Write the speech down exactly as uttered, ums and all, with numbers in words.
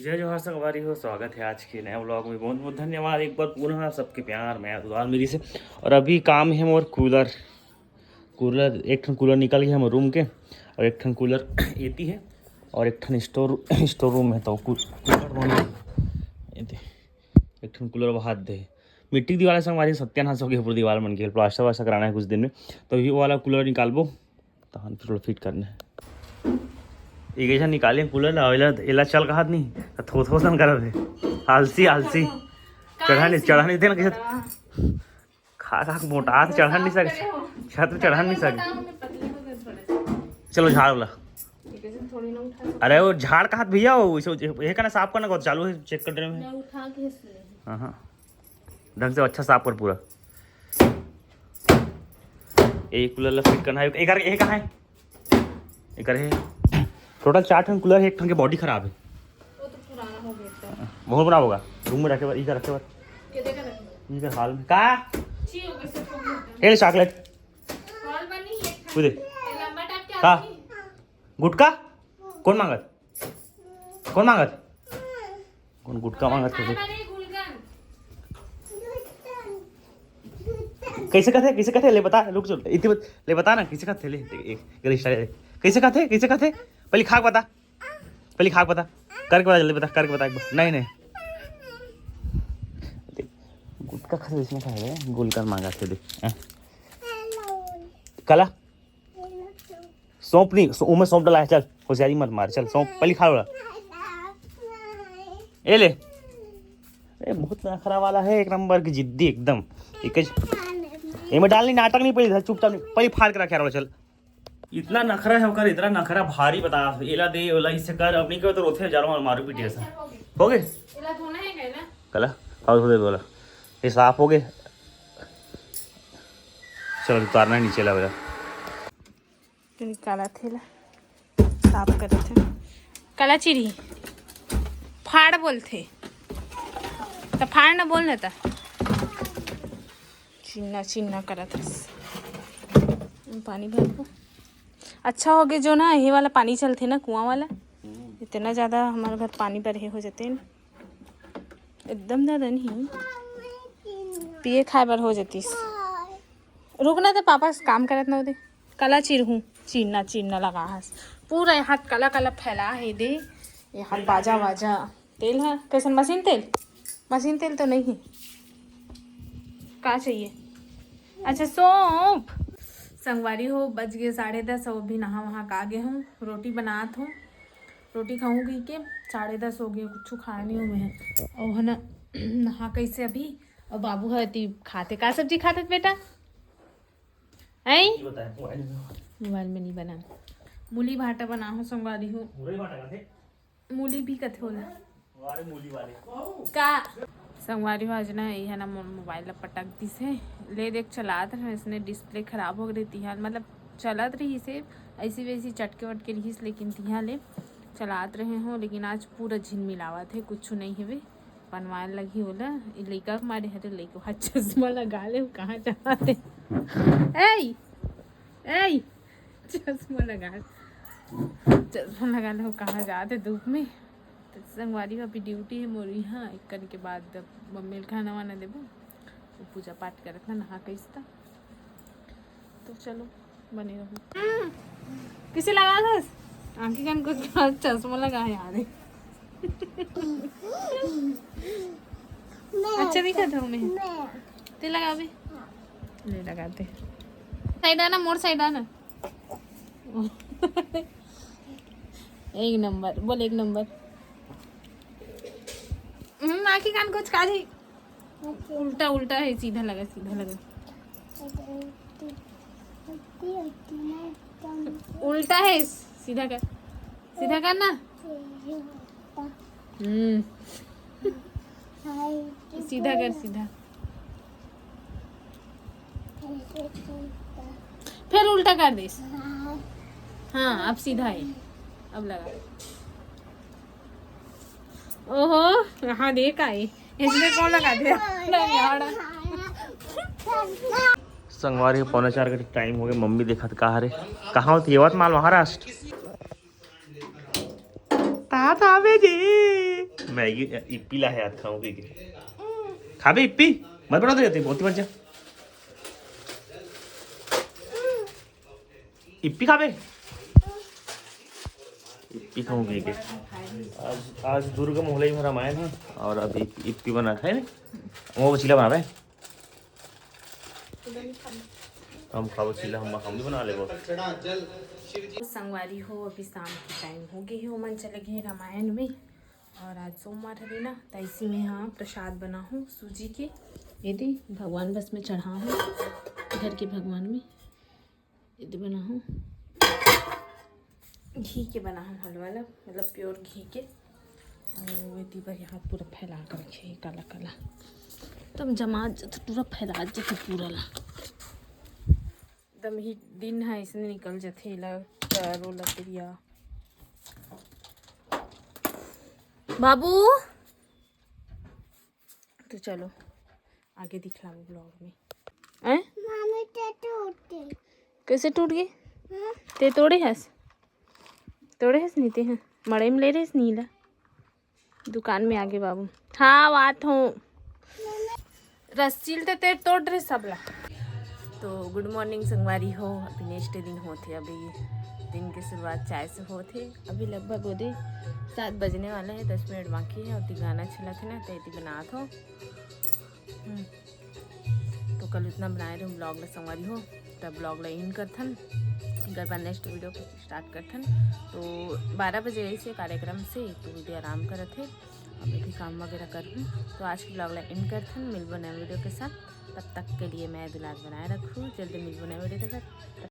जय जोहार संगवारी हो, स्वागत है आज के नए व्लॉग में। बहुत बहुत धन्यवाद एक बार पुनः सबके प्यार, मया दुलार मेरी से। और अभी काम है मोर कूलर, कूलर, एक ठन कूलर निकल गया हमर रूम के, और एक ठन कूलर एती है, और एक ठन स्टोर, स्टोर रूम है, तो कू-, कूलर दोनों एती, एक ठन कूलर वहाद दे। मिट्टी के दीवार है संगवारी, सत्यानाश हो गया पूरा दीवार मन के, प्लास्टर वास्टर कराना है कुछ दिन में, तो ये वाला कूलर निकालबो, तहन फिर फिट करना है। ये कैसा निकाले कूलर ला, एला, एला चल कहत नहीं, तो थो थो सन करत है, आलसी आलसी। चढ़ा नहीं, चढ़ा नहीं देना कैसे? खा खा के मोटा तो चढ़ा नहीं सके, छत पे चढ़ा नहीं सके। चलो झाड़ ला। अरे वो झाड़ कहत भैया, वो इसे ये करना, साफ करना को चालू है, चेक कर रहे हैं। हाँ हाँ, ढंग से अच्छा साफ कर पूरा। एक कूलर ला फिट करना है। एक, एक कहाँ है? एक है। टोटल चार ठन कूलर है, एक ठन के बॉडी खराब है। वो तो पुराना हो गया था। बहुत पुराना होगा। रूम में रखे बर, इधर रखे बर। ये देखा ना? इधर हॉल में का? ची हो गई सब हो गया। ए ले चॉकलेट। हॉल बनी है। तू दे। ये लंबा टाइप के का? आदमी। गुटका? कौन मांगत? कौन मांगत? कौन गुटका मांगत है? खाना नहीं, गुलगन। कैसे कहते, कैसे कहते? ले बता, रुक चल, इतनी बात, ले बता ना, कैसे कहते? ले, एक, एक, एक, कैसे कहते, कैसे कहते? पहले खा के बता, पहले खा के बता, करके बता, जल्दी बता, करके बता एक बार। नहीं नहीं, गुटका खा, इसमें खा है, गुलगन मांगा थे, देख। हाँ। कला सौंप नहीं, सौ-, उमें सौंप डाला है, चल, होशियारी मत मार, चल, सौंप पहले खा ला। ए ले, ए, बहुत नखरा वाला है, एक नंबर की जिद्दी एकदम। एक ज-, एमे डाल नहीं, नाटक नहीं, पहले चुपचाप नहीं, पहले फाड़ के रखे यार, चल। इतना नखरा है ओकर, इतना नखरा भारी बता, एला दे, ओला इसे कर, अब नहीं करो तो रोथे, जा रहा हूँ, मारू पीटे ऐसा। हो गए? एला धोना है क्या ना? कला, और धो दे बोला। ये साफ हो गए। चलो, उतारना है नीचे ला बेटा। तो निकाला थे ला, साफ करत हे। कला चिरी, फाड़ बोलथे, तो फाड़ न बोल न त। चिन्ना, चिन्ना करत हस। पानी भर को। अच्छा हो गए जो ना, ये वाला पानी चलथे ना, कुआं वाला। इतना ज़्यादा हमारे घर पानी भरे हो जाते हैं ना। एकदम ज़्यादा नहीं, पिए खाए बर हो जातीस। रुक ना, तो पापा काम करत ना होते। कला चिरहूँ, चीरना, चीरना लगा हस। पूरा यहाँ कला, कला फैला है दे। यहाँ बाजा, बाजा। तेल है, कैसन मशीन तेल? मशीन तेल तो नहीं है। का चाहिए? अच्छा, सौंफ। संगवारी हो, बज गए साढ़े दस, अउ अभी नहा वहा के आ गए हूँ। रोटी बनात हूँ, रोटी खाऊँ कही के। साढ़े दस हो गए, कुछ खाए नहीं हूँ मैं। और है ना, नहा कैसे अभी, और बाबू है ती खाते। का सब्जी खाते बेटा? हैं? ये बताए, मोबाइल में। मोबाइल में नहीं बना। मूली भाटा बना हो संगवारी हो। मुरई भाटा का थे? मूली भी कथे होला। वारे मूली वाले। का? संगवारी हो, आज ना ये है ना मोर मोबाइल ला पटक दिस है। ले देख चलात रहे, इसने डिस्प्ले खराब हो गई थी हाल, मतलब चलत रही से ऐसी वैसी चटके वटके रहीस, लेकिन तिहा ले चलात रहे हो, लेकिन आज पूरा झिन मिलावत है, कुछ नहीं हवे, बनवाए लगी होला। ये लइका के मारे हरे, लइका हा चश्मा लगा ले, कहाँ जाते? ए, ए, चश्मा लगा, चश्मा लगा ले, कहाँ जाते धूप में? तो संगवारी हो, अभी ड्यूटी है मोर यहाँ, एक करके बाद मम्मी ल खाना वाना देबो, वो पूजा पाठ करत ना, नहा कैस त। तो चलो, बने रहो। हम्म, किसे लगा दस? आंखी कान कुछ चश्मा लगा है यार। अच्छा दिखा था मैं। ते लगा भी। ले लगाते। साइड आना, मोर साइड आना। एक नंबर, बोल एक नंबर। हम्म, आंखी कान कुछ काजी। उल्टा, उल्टा है, सीधा लगा, सीधा लगा। उल्टा है, सीधा कर, सीधा कर ना। हम्म, सीधा कर, सीधा। फिर उल्टा कर दे। हाँ, अब सीधा है, अब लगा। ओहो, यहाँ देख आई, इसमें कौन लगा दे? संगवारी, पौने चार के टाइम हो गए। मम्मी देखत का हरे, कहाँ होती यवतमाल, महाराष्ट्र। तात आवे जी। मैगी, इप्पी ला है यार, खाऊं कहिके। खाबे इप्पी? मत बना दे जाते, बहुत ही मजा। इप्पी खाबे? इप्पी खाऊं कहिके। आज, आज दुर्गा मोहल्ला में रामायण है और अभी इप्पी बना है ना, वो बचीला बनावे। हम खाबो चीला, हम, हम भी बना लेबो। संगवारी हो, अभी शाम के टाइम हो गए हे, ओमन चले गए रामायण में। और आज सोमवार हरे ना, त इसी में हाँ प्रसाद बना हूँ सूजी के। ये दे भगवान बस में चढ़ा हूँ, घर के भगवान में। ये दे बना हूँ, घी के बना हूँ हलवा ला, मतलब प्योर घी के। और ये दे बर यहाँ पूरा फैला के रखे हे काला काला, एकदम जमा जत पूरा फैला जत पूरा ला। एकदम ही दिन है इसने निकल जथे ला करो लकड़िया। बाबू, तो चलो आगे दिखलाबो ब्लॉग में। हैं? मामी, ते टूट गई। कैसे टूट गई? हाँ। ते तोड़े हस? तोड़े हस नी ते हैं? मड़ई में ले रहे हस नीला? दुकान में आगे बाबू। हाँ, बात हूँ। रस्सी ल ते तेर तोड़ रहे सबला। तो गुड मॉर्निंग संगवारी हो, अभी नेक्स्ट दिन होथे, अभी दिन के शुरुआत चाय से होथे। अभी लगभग ओदे सात बजने वाला है, दस मिनट बाकी है। और ती गाना चलत हे ना, ते ती बनात हो। हम्म। तो कल उतना बनाए रहे ब्लॉग ला संगवारी हो, तब ब्लॉग ला एंड करथन, एकर बाद नेक्स्ट वीडियो को स्टार्ट करथन। तो बारह बजे ऐसे कार्यक्रम से तो दे आराम करत हे, अब भी काम वगैरह करहूँ। तो आज के ब्लॉग ला एंड करथन, मिलबो नए वीडियो के साथ, तब तक के लिए मैं दुलार बनाए रखूँ, जल्दी मिलबो नए वीडियो के साथ।